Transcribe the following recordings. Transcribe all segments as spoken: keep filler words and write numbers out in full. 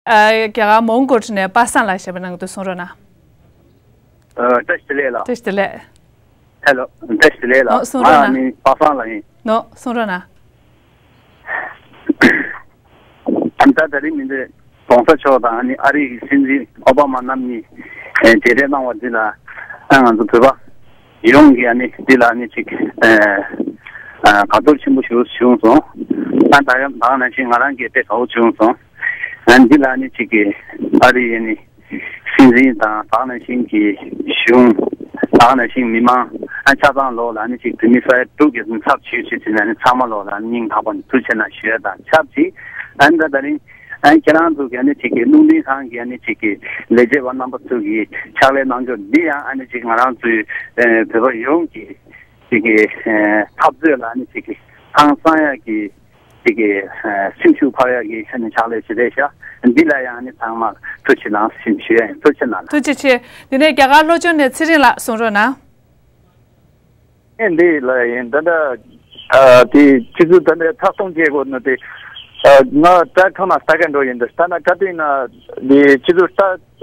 ཨ། རྒྱ་གར་མོན་གྷོ་ནས་པ་སངས་ལགས་ཞེས་པ་གནང་འདུག། གསུང་རོགས་གནང་། ཨ། བཀྲ་ཤིས་བདེ་ལེགས་ལགས། བཀྲ་ཤིས་བདེ་ལེགས། ཧེ་ལོ། བཀྲ་ཤིས་བདེ་ལེགས་ལགས། ཨོ། གསུང་རོགས་གནང་། ང་ནི་པ་སངས་ལགས་ཡིན། ནོ། གསུང་རོགས་གནང་། ཨ་ནི་ད་ད་རིང་མི་འདི་༸གོང་ས་མཆོག་དང་ཨ་ནི་ཨ་རིའི་སྲིད་འཛིན་ཨོ་བྷ་མ་རྣམ་གཉིས་ཨེ་མཇལ་འཕྲད་གནང་བ་འདི་ལ་ཨ་ང་ཚོ་བོད་པ་ཡོངས་ཀྱིས་ཨ་ནི་འདི་ལ་ཨ་ནི་ཅིག་ཨེ་ཨ་དགའ་ཚོར་ཆེན་པོ་ཞིག་བྱུང་སོང་། ཨ་ད་ཡང་ད་ག་ནང་བཞིན་ང་རང་གིས་དཔེ་དགའ་བོ་བྱུང་སོང་། ཨ་འདི་ལ་ཨ་ནི་ཅིག་གི་ཨ་རི་ཨ་ནི་སྲིད་འཛིན་དང་ད་ག་ནང་བཞིན་གྱི་གཞུང་། ད་ག་ནང་བཞིན་མི་མང་ཨ་ཆ་ཚང་ལོག་ལ་ཨ་ནི་ཅིག་བོད་མི་ས་ཡ་དྲུག་གི་ཚབ་ཞུས་བྱས་ཟིན་ཨ་ནི་ཚང་མ་ལོག་ལ་ཨ་ནི་སྙིང་ཐག་པ་ནས་ཐུགས་རྗེ་ཆེ་གནང་ཞུ་ཡ་དང་ཆབས་ཅིག་ཨ་ནི་ད་ད་རིང་ཨ་ནི་ཁྱེད་རང་ཚོ་གི་ཨ་ནི་ཅིག་གི་རླུང་འཕྲིན་ཁང་གི་ཨ་ནི་ཅིག་གི་ལས་བྱེད་པ་རྣམ་པ་ཚོ་གི་ཕྱག་ལས་གནང་ཕྱོགས་འདི་ཡང་ཨ་ནི་ཅིག་ང་རང་ཚོའི་ཨེ་བོད་པ་ཡོངས་ཀྱི་ཅིག་གི་ཨེ་འཐབ་རྩོད་ལ་ཨ་ནི་ཅིག་གི་ཧང་སང་ཡ་གི་ཅིག་གི་ཨེ་སེམས་ཤུགས་འཕར་ཡ་གི་ཨ་ནི་ཕྱག་ལས་བྱེད་བསྡད་ཤག་འདི་ལ་ཡང་ཨ་ནི་ཚང་མར་ཐུགས་རྗེ་གནང་ཞེས་ཞུ་ཡ་ཡིན། ཐུགས་རྗེ་གནང་ལགས། ཐུགས་རྗེ་ཆེ། དེ་ནས་རྒྱ་གར་ལྷོ་ཕྱོགས་ནས་ཚེ་རིང་ལགས་གསུང་རོགས་གནང་། ཨེ་འདི་ལ་ཡིན་ད་ལྟ་ཨ་དེ་ཁྱེད་ཚོ་ད་ལྟ་ཐག་གཏོང་བྱེད་དགོས་ནི་དེ་ཨ་ང་ད་ཁ་ན་ལྟ་ག་འགྲོ་ཡིན་འདི་ལྟ་ན་ག་དུས་ན་དེ་ཁྱེད་ཚོ་ལྟ་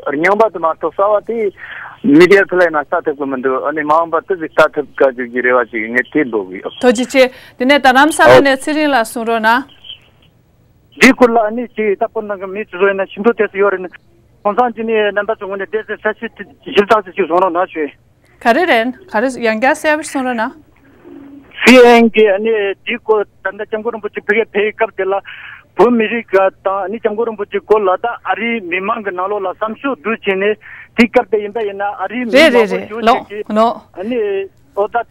རྙིང་པ་དུ་མ་གཏོགས་གསར་བ་དེ་མི་ཌི་ཡ་ཐོག་ལ་ན་ལྟ་ཐུབ་གི་མི་འདུག་ཨ་ནི་མ་འོངས་པ་ཏི་ཟིག་ལྟ་ཐུབ་ག་ཅིག་གི་རེ་བ་ཅིག་ངས་དེ་འདོད་གི་ཡོད། ཐུགས་རྗེ་ཆེ། དེ་ནས་རྡ་རམ་ས་ལ་ཨོ་ནས་ཚེ་རིང་ལགས་གསུང་རོགས་གནང་། འདི་སྐོར་ལ་ཨ་ནི་ཅིག་ལྟ་སྐོར་གནང་གི་མི་དེ་ཚོ་ཡིན་ན་ཞིབ་འཇུག་ཏོག་ཙམ་ཡོད་རེད་ན། གོང་ཚང་གཅིག་ནི་རྣམ་པ་ཚོ་ངོས་ནས་ཏོག་ཙམ་ས་ཆ་ཞིབ་ཚགས་ཚུད་ཅིག་གསུང་རོགས་གནང་ཞུ། ག་རེ་རེད། ག་རེ་ཡང་བསྐྱར་གསལ་པོ་གསུང་རོགས་གནང་། སི་ཨེན་གྱིས་ཨ་ནི་དེའི་སྐོར་ད་ལྟ་སྐྱབས་མགོན་རིན་པོ་ཆེ་ཕ་གིར་ཕེབས་སྐབས་དེ་ལ་བོད་མི་རིགས་དང་ཨ་ནི་སྐྱབས་མགོན་རིན་པོ་ཆེའི་སྐོར་ལ་ད་ཨ་རིའི་མི་མང་གི་ནང་ལོགས་ལ་བསམ་ཤོག་བསྡུ་བྱས་ནས་དེའི་སྐབས་དེ་ཡིན་པ་ཡིན་ན་ཨ་རིའི་མི་རེད་མང་རེད་པོ་རེད་ཞེ་ལོ་པོ་ཅིག་ལོ། ཨ་ནི་ཨོ་ད་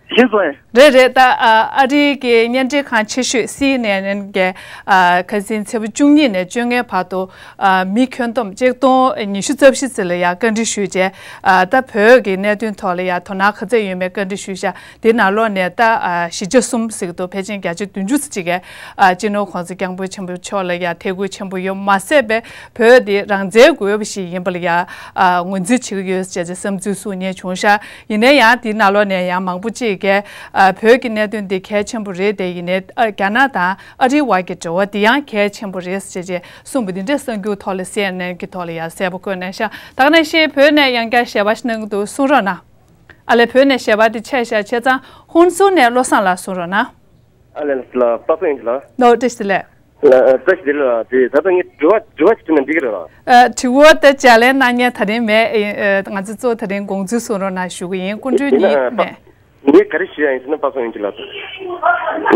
ཤེས་སོང་ཨེ། རེད་རེད། ད་ཨ་ཨ་རིའི་གི་བརྙན་འཕྲིན་ཁང་ཆེ་ཤོས་སི་ཨེན་ཨེན་གི་ཨ་ཁ་སང་ཚེས་པ་བཅུ་གཉིས་ནས་བཅོ་ལྔའི་བར་དུ་ཨ་མི་ཁྱོན་བསྡོམས་ཆིག་སྟོང་ཉི་ཤུ་རྩ་བཞི་ཙམ་ལ་ཡང་བཀའ་འདྲི་ཞུས་རྗེས་ཨ་ད་བོད་ཀྱི་གནད་དོན་ཐོག་ལ་ཡང་དོ་སྣང་ག་ཚད་ཡོད་མེད་བཀའ་འདྲི་ཞུས་ཤག་དེ་ནང་ལོགས་ནས་ད་ཨ་བཞི་ཆ་གསུམ་ཟེར་གྱི་འདུག་ཕལ་ཆེར་བརྒྱ་ཆ་བདུན་ཅུ་ཙམ་ཅིག་གིས་ཨ་སྤྱི་ནོར་༸གོང་ས་༸སྐྱབས་མགོན་ཆེན་པོ་མཆོག་ལ་ཡང་ཐད་ཁུར་ཆེན་པོ་ཡོད་མ་ཟད་པའི་བོད་འདི་རང་བཙན་དགོས་པ་ཞིག་ཡིན་པ་ལ་ཡང་ཨ་ངོས་འཛིན་བྱེད་ཀྱི་ཡོད་ཅེས་བསམ་ཚུལ་གསུངས་མཁན་བྱུང་ཤག་ཡིན་ན་ཡང་དེའི་ནང་ལོགས་ནས་ཡང་མང་པོ་ཅིག་གིས་ཨ་བོད་ཀྱི་གནད་དོན་འདི་གལ་ཆེན་པོ་རེད་དེ། ཡིན་ནའི་ཨ་རྒྱ་ནག་དང་ཨ་རིའི་དབར་གྱི་འབྲེལ་བ་འདི་ཡང་གལ་ཆེན་པོ་རེད་ཅེས་ཅེས་གསུངས་པ་འདི་འདྲ་གསར་འགྱུར་ཐོག་ལ་སི་ཨེན་ཨེན་གྱི་ཐོག་ལ་ཡང་གསལ་པོ་བཀོད་གནང་ཤག་ད་ག་ནང་བཞིན་བོད་ནས་ཡང་བསྐྱར་ཞལ་པར་ཞིག་གནང་གི་འདུག་གསུང་རོགས་གནང་། ཨ་ལས་བོད་ནས་ཞལ་པར་དེ་ཆད་ཤག་བྱས་ཙང་ཧུན་སུར་ནས་བློ་བཟང་ལགས་གསུང་རོགས་གནང་། ཨ་ལས་ལགས་པ་སངས་ཡིན་ལགས། ལོ་བཀྲ་ཤིས་བདེ་ལེགས། ལགས་བཀྲ་ཤིས་བདེ་ལེགས་ལགས། དེ་ད་ལྟ་ངས་དྲི་བ་དྲི་བ་ཞིག་དྲིས་ན་འགྲིག་གི་རེད་ལགས། ཨ་དྲི་བ་དེ་ལྗགས་ལན་གནང་མཁན་ད་རིང་མེད། ཨ་ང་ཚོ་གཙོ་བོ་ད་རིང་དགོངས་ཚུལ་གསུང་རོགས་གནང་ཞུ་གི་ཡིན། སྐུ་མགྲོན་ཡིན་ན་གཉིས་མེད། ངས་ག་རེ་ཞུ་ཡ་ཡིན་ཟེར་ན་པ་སངས་ཡིན་གྱི་ལགས།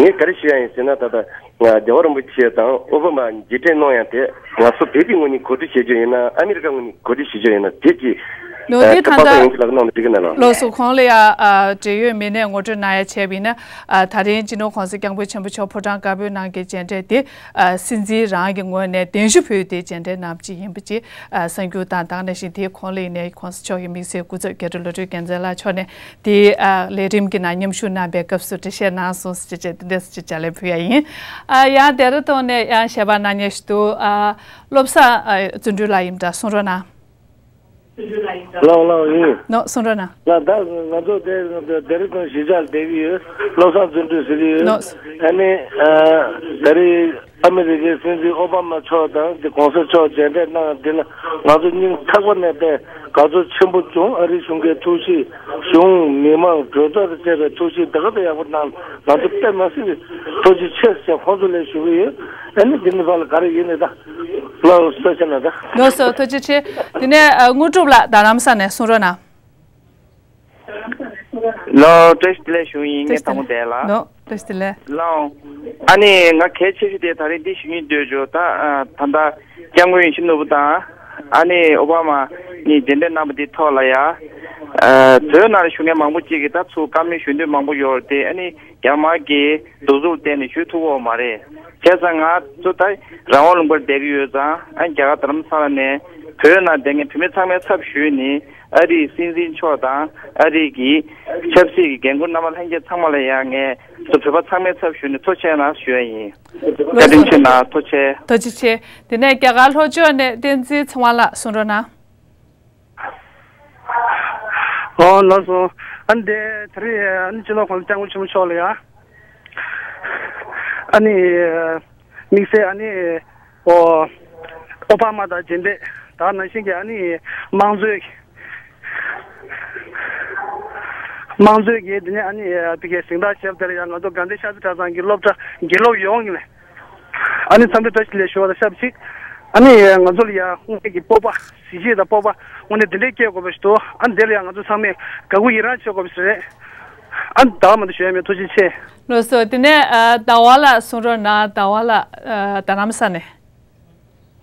ངས་ག་རེ་ཞུ་ཡ་ཡིན་ཟེར་ན་ད་ལྟ་ང་རྒྱལ་བ་རིན་པོ་ཆེ་དང་ཨོ་བྷ་མ་མཇལ་འཕྲད་གནང་ཡ་དེ་ང་ཚོ་བོད་ཀྱི་ངོས་ནས་གོ་སྒྲིག་བྱེད་རྒྱུ་ཡིན་ན་ཨ་མི་རི་ཀ་ངོས་ནས་གོ་སྒྲིག་བྱེད་རྒྱུ་ཡིན་ན་དེ་གི་ལོ་ཨ་དེ་ད་པ་སངས་ཡིན་ལྟ་གྱི་ལགས་གནང་ན་འགྲིག་གི་ན་ལགས། ལགས་སོ། གོང་ལ་ཡ་ཨ་འབྲེལ་ཡོད་མི་སྣས་ངོ་སྤྲོད་གནང་ཡ་བྱས་པ་ཡིན་ན་ཨ་ད་རིང་སྤྱི་ནོར་༸གོང་ས་༸སྐྱབས་མགོན་ཆེན་པོ་མཆོག་ཕོ་བྲང་དཀར་པོའི་ནང་གི་མཇལ་འཕྲད་དེ་ཨ་སྲིད་འཛིན་རང་གི་ངོས་ནས་གདན་ཞུ་ཕུལ་ཏེ་མཇལ་འཕྲད་གནང་བ་ཅིག་ཡིན་པ་ཅིག་ཨ་གསར་འགྱུར་དང་། ད་ག་ནང་བཞིན་དེའི་གོང་ལ་ཡིན་ནའི་༸གོང་ས་མཆོག་གི་དམིགས་བསལ་སྐུ་ཚབ་རྒྱ་རི་བློ་གྲོས་རྒྱལ་མཚན་ལགས་མཆོག་ནས་དེའི་ཨ་ལས་རིམ་གྱི་ནང་མཉམ་ཞུགས་གནང་པའི་སྐབས་སུ་འགྲེལ་བཤད་གནང་སོང་ཟེར་བྱས་དེ་འདྲ་ཟེར་བྱས་ལན་ཕུལ་ཡ་ཡིན། ཨ་ཡང་ལྡེ་ར་ལྡུན་ནས་ཡང་ཞལ་པར་གནང་མཁན་ཞིག་འདུག་ཨ་བློ་བཟང་ཨ་བརྩོན་འགྲུས་ལགས་ཡིན་འདྲ། གསུང་རོགས་གནང་། ལགས་ལགས་ཡིན། ནོ་གསུང་རོགས་གནང་། ལགས་ད་ང་ཚོ་དེ་ལྡེ་ར་ལྡུན་གཞིས་ཆགས་ལ་བསྡད་ཀྱི་ཡོད། བློ་བཟང་བརྩོན་འགྲུས་ཟེར་གྱི་ཡོད། ནོ། ཨ་ནི་ཨ་ད་རེས་ཨ་མི་རི་ཀའི་སྲིད་འཛིན་ཨོ་བྷ་མ་མཆོག་དང་༸གོང་ས་མཆོག་མཇལ་འཕྲད་གནང་འདི་ལ་ང་ཚོ་སྙིང་ཐག་པ་ནས་དཔེ་དགའ་ཚོར་ཆེན་པོ་བྱུང་། ཨ་རིའི་གཞུང་གི་ཐུགས་གཤིས། གཞུང་། མི་མང་། གྲོས་ཚོགས་དང་བཅས་པའི་ཐུགས་གཤིས་དེ་ག་ཚོད་ཡག་པོ་གནང་། ང་ཚོ་དཔེ་མ་སྲིད་པའི་ཐུགས་རྗེ་ཆེ་ཞེས་ཁོང་ཚོ་ལ་ཞུ་གི་ཡོད། ཨ་ནི་འདི་ནས་ཕར་ལ་ག་རེ་ཡིན་ནའི་ད་ལགས་སོ་ཤེ་ན་ད། ལགས་སོ་ཐུགས་རྗེ་ཆེ། དེ་ནས་ཨ་དངོས་གྲུབ་ལགས་རྡ་རམ་ས་ནས་གསུང་རོགས་གནང་། ལགས་བཀྲ་ཤིས་བདེ་ལེགས་ཞུ་ཡིན། ངས་དང་པོ་བསྡད་ལགས། ལགས་བཀྲ་ཤིས་བདེ་ལེགས། ལགས། ཨ་ནི་ང་གལ་ཆེ་ཤོས་དེ་ད་རེས་འདི་ཞུ་སྙིང་འདོད་བྱུང་། ད་ཨ་ད་ལྟ་སྐྱབས་མགོན་ཡིད་བཞིན་ནོར་བུ་དང་ཨ་ནི་ཨོ་བྷ་མ་གཉིས་མཇལ་འཕྲད་གནང་བ་འདི་ཐོག་ལ་ཡ་ཨ་བོད་ནང་ལ་བཞུགས་མཁན་མང་པོ་ཅིག་གིས་ད་ཚུར་བཀའ་མོལ་ཞུ་འདོད་མང་པོ་ཡོད་རེད་དེ། ཨ་ནི་རྒྱ་དམར་གྱི་གདུག་རྩུབ་བརྟེན་ནས་ཞུ་ཐུབ་ཀྱི་ཡོད་མ་རེད། བྱས་ཙང་ང་ཚོ་ད་རང་དབང་ལུང་པར་བསྡད་ཀྱི་ཡོད་ཙང་། ཨ་རྒྱ་གར་རྡ་རམ་ས་ལ་ནས་བོད་ནང་བསྡད་མཁན་བོད་མི་ཚང་མའི་ཚབ་ཞུས་ནས་ཨ་རིའི་སྲིད་འཛིན་མཆོག་དང་ཨ་རིའི་གི་ཆབ་སྲིད་ཀྱི་འགན་འཁུར་རྣམ་པ་ལྷན་རྒྱས་ཚང་མ་ལ་ཡང་ངས་ཚོ་བོད་པ་ཚང་མའི་ཚབ་ཞུས་ནས་ཐུགས་རྗེ་ཆེ་གནང་ཞུ་ཡ་ཡིན། བཀའ་དྲིན་ཆེ་གནང་། ཐུགས་རྗེ་ཆེ། ཐུགས་རྗེ་ཆེ། དེ་ནས་རྒྱ་གར་ལྷོ་ཕྱོགས་ནས་བསྟན་འཛིན་ཚེ་དབང་ལགས་གསུང་རོགས་གནང་། ཨོ་ལགས་སོ། ཨ་ནི་དེ་ད་རེས་ཨ་ནི་སྤྱི་ནོར་༸གོང་ས་༸སྐྱབས་མགོན་ཆེན་པོ་མཆོག་ལ་ཡ། ཨ་ནི་དམིགས་བསལ་ཨ་ནི་ཨོ་ ཨོ་བྷ་མ་དང་རྗེས་འདེད་ད་ནང་བཞིན་གྱི་ཨ་ནི་དམངས་གཙོའི་དམངས་གཙོའི་གི་དེ་ནས་ཨ་ནི་ཕ་གིའི་གཟེངས་རྟགས་བཞེས་པ་དེ་ལ་ཡང་ང་ཚོ་དགའ་ལྡན་ཤར་རྩེ་གྲྭ་ཚང་གི་སློབ་གྲྭ་དགེ་སློབ་ཡོངས་ནས་ཨ་ནི་འཚམས་འདྲི་བཀྲ་ཤིས་བདེ་ལེགས་ཞུ་བ་དང་ཆབས་ཅིག་ཨ་ནི་ང་ཚོ་ལ་ཡང་དངོས་གནས་ཀྱི་སྤོབས་པ་གཟི་བརྗིད་དང་སྤོབས་པ་དངོས་གནས་འདི་འདྲའི་སྐྱེ་དགོས་པ་ཞིག་འདུག་ཨ་ནི་དེ་ལ་ཡང་ང་ཚོ་ཚང་མས་དགའ་མགུ་ཡི་རངས་བྱེད་དགོས་པ་ཞིག་རེད། ཨ་ནི་ད་ག་མ་གཏོགས་ཞུ་ཡ་མེད། ཐུགས་རྗེ་ཆེ། ལགས་སོ། དེ་ནས་ཨ་ཟླ་བ་ལགས་གསུང་རོགས་གནང་། ཟླ་བ་ལགས་ཨ་རྡ་རམ་ས་ནས།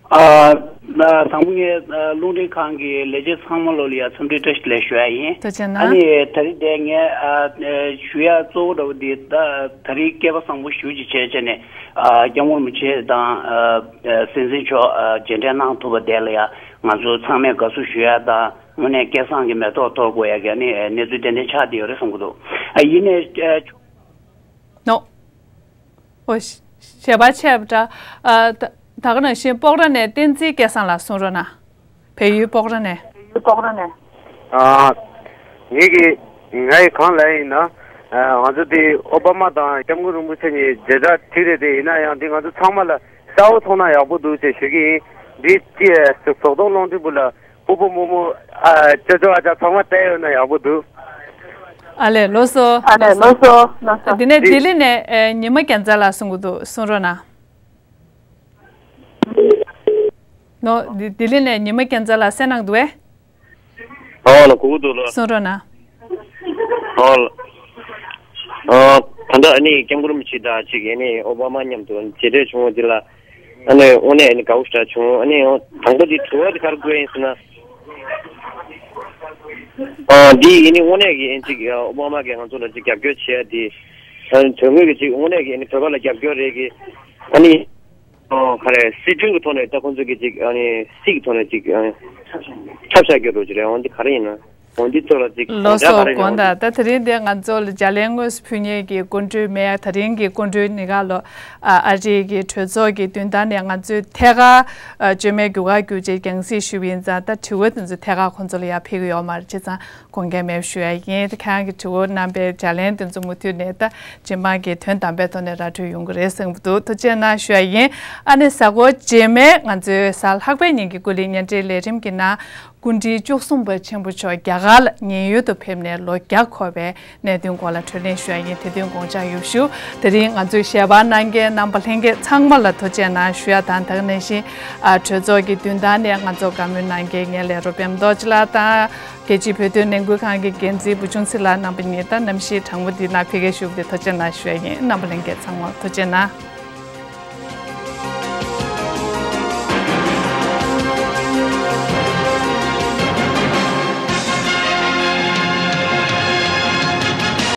ཨ་ཨ་དང་པོ་ངས་ཨ་རླུང་འཕྲིན་ཁང་གི་ལས་བྱེད་ཚང་མ་ལོ་ལ་ཡ་འཚམས་འདྲི་བཀྲ་ཤིས་བདེ་ལེགས་ཞུ་ཡ་ཡིན། ཐུགས་རྗེ་གནང་། ཨ་ནི་ད་རིང་དེ་ངས་ཨ་ཨ་ཞུ་ཡ་གཙོ་བོ་འདྲ་བོ་འདི་ད་ད་རིང་སྐལ་པ་བཟང་པོ་ཞེ་པོ་ཅིག་བྱས་བྱས་ནས་ཨ་སྐྱབས་མགོན་རིན་པོ་ཆེ་དང་ཨ་ཨ་སྲིད་འཛིན་མཆོག་ཨ་མཇལ་འཕྲད་གནང་ཐུབ་པ་དེ་ལ་ཡ་ང་ཚོ་ཚང་མས་དགའ་བསུ་ཞུ་ཡ་དང་དངོས་གནས་སྐལ་བཟང་གི་མེ་ཏོག་གཏོར་དགོས་ཡ་གི་ཨ་ནི་གནས་ཚུལ་ཏན་ཏན་ཆགས་བསྡད་ཡོད་རེད་བསམ་གྱི་འདུག་ཨ་ཡིན་ནའི་ཨ་ནོ། ཨོ། ཞལ་པར་ཆད་པ་འདྲ། ཨ་ད་ད་ག་ནང་བཞིན་སྤོག་ར་ནས་བསྟན་འཛིན་སྐལ་བཟང་ལགས་གསུང་རོགས་གནང་། བལ་ཡུལ་སྤོག་ར་ནས། ཨ་ངེད་ཀྱིས་ང་ཡི་གང་ལ་ཡིན་ན་ང་ཚོ་དེ་ཨོ་བྷ་མ་དང་སྐྱབས་མགོན་རིན་པོ་ཆེ་གཉིས་མཇལ་དར་བྲིས་རེད་དེ། ཡིན་ན་ཡང་དེ་ང་ཚོ་ཚང་མ་ལ་གསལ་པོ་མཐོང་ན་ཡག་པོ་འདུག་ཅེས་ཞུ་གི་ཡིན། འདི་ཅི་ཟོག་གདོང་རླུང་འཕྲིན་པུ་ལ། ཕུ་བོ་མོ་མོ། ཨ་ཅོ་ཅོ་ཨ་ཅག་ཚང་མ་བལྟས་ཡོད་ན་ཡག་པོ་འདུག་ཨ་ལས་ལགས་སོ། ཨ་ལས་ལགས་སོ། ལགས་སོ། དེ་ནས་ལྡི་ལི་ནས་ཨེ་ཉི་མ་རྒྱལ་མཚན་ལགས་གསུང་གི་འདུག་གསུང་རོགས་གནང་། ནོ། ལྡི་ལྡི་ལི་ནས་ཉི་མ་རྒྱལ་མཚན་ལགས་གསན་གནང་འདུག་གས། ཨོ་ལ་གོ་གི་འདུག་ལ། གསུང་རོགས་གནང་། ཨོ་ལ། ཨ་ད་ལྟ་ཨ་ནི་སྐྱབས་མགོན་རིན་པོ་ཆེ་དང་གཅིག་ཨ་ནི་ཨོ་བྷ་མ་མཉམ་དུ་མཇལ་འཕྲད་བྱུང་བ་འདི་ལ། ཨ་ནི་དངོས་གནས་ཨ་ནི་དགའ་བོ་ཞེ་དྲག་བྱུང་། ཨ་ནི་དང་པོ་འདི་དྲི་བ་འདི་ག་རེ་བཀོད་ཡིན་ཟེར་ན། ཨ་འདི་ཨ་ནི་དངོས་གནས་ཀྱི་ཨ་ནི་གཅིག་ཨོ་བྷ་མ་གིས་ང་ཚོ་ལ་གཅིག་རྒྱབ་སྐྱོར་བྱེད་ཡ་འདི། ཨ་ནི་དོན་དངོས་ཀྱི་གཅིག་དངོས་གནས་ཀྱི་ཨ་ནི་བོད་པ་ལ་རྒྱབ་སྐྱོར་རེད་ཀྱི། ཨ་ནི། ཨོ་ག་རེ་སྲིད་སྐྱོང་གི་ཐོག་ནས་ད་ཁོང་ཚོ་གི་ཅིག་ཨ་ནི་སྲིད་ཀྱི་ཐོག་ནས་ཅིག་ཨ་ནི་ཐབས་ཤ་སྐྱོར་རོགས་ཅིག་རེད། འོན་ཏེ་ག་རེ་ཡིན་ན། འོན་ཏེ་ཚོ་ལ་ཅིག་ལགས་སོ། དགོངས་དག་ད་དེ་རིང་འདི་ང་ཚོ་ལ་ལྗགས་ལན་དངོས་སུ་ཕུལ་མཁན་གྱི་སྐུ་མགྲོན་མེད། ད་རིང་གི་སྐུ་མགྲོན་ནི་ག་ལོ། ཨ་ཨ་རིའི་གི་གྲོས་ཚོགས་ཀྱི་མདུན་ཐང་ནས་ང་ཚོས་ཐད་ཀར་ཨ་བཅོས་མའི་རྒྱུ་ཁ་རྒྱུ་ཆའི་རྒྱང་སྲིང་ཞུས་པ་ཡིན་ཙང་། ད་དྲི་བ་དེ་ཚོ་ཐད་ཀར་ཁོང་ཚོ་ལ་ཡར་ཕུལ་གི་ཡོད་མ་རེད། བྱས་ཙང་དགོངས་འགལ་མེད་པ་ཞུ་ཡ་ཡིན། ད་ཁྱེད་རང་གི་དྲི་བ་གནང་པའི་ལྗགས་ལན་དེ་ཚོ་མུ་མཐུད་ནས་ད་རྗེས་མ་གི་དོན་དམ་པའི་ཐོག་ནས་ར་འཕྲོད་ཡོང་གི་རེད་བསམ་གྱི་འདུག་ཐུགས་རྗེ་གནང་ཞུ་ཡ་ཡིན། ཨ་ནི་གཟའ་འཁོར་རྗེས་མའི་ང་ཚོའི་གཟའ་ལྷག་པའི་ཉིན་གྱི་ཀུན་གླེང་བརྙན་འཕྲིན་ལས་རིམ་གྱི་ནང་། སྐུ་ཕྲེང་བཅུ་གསུམ་པ་ཆེན་པོ་མཆོག་རྒྱ་གར་ལ་ཉེན་གཡོལ་དུ་ཕེབས་ནས་ལོ་བརྒྱ་འཁོར་བའི་གནད་དོན་སྐོར་ལ་འཕྲོས་གླེང་ཞུ་ཡ་ཡིན། དེ་དོན་དགོངས་འཇགས་ཡོད་ཞུ། དེ་རིང་ང་ཚོའི་ཞལ་པར་གནང་མཁན་རྣམ་པ་ལྷན་རྒྱས་ཚང་མ་ལ་ཐུགས་རྗེ་གནང་ཞུ་ཡ་དང་། ད་ག་ནང་བཞིན་ཨ་གྲོས་ཚོགས་ཀྱི་མདུན་ཐང་ནས་ང་ཚོ་བཀའ་མོལ་གནང་མཁན་ངའི་ལས་རོགས་པད་མ་རྡོ་རྗེ་ལགས་དང་། རྒྱལ་སྤྱིའི་བོད་དོན་ལས་འགུལ་ཁང་གི་འགན་འཛིན་བུ་ཆུང་ཚེ་ལགས་རྣམ་པ་གཉིས་དང་། གནམ་གཤིས་གྲང་མོ་འདི་ནང་ཕ་གིར་བཞུགས་ཏེ་ཐུགས་རྗེ་གནང་ཞུ་ཡ་ཡིན། རྣམ་པ་ལྷན་རྒྱས་ཚང་མ་ཐུགས་རྗེ་གནང་།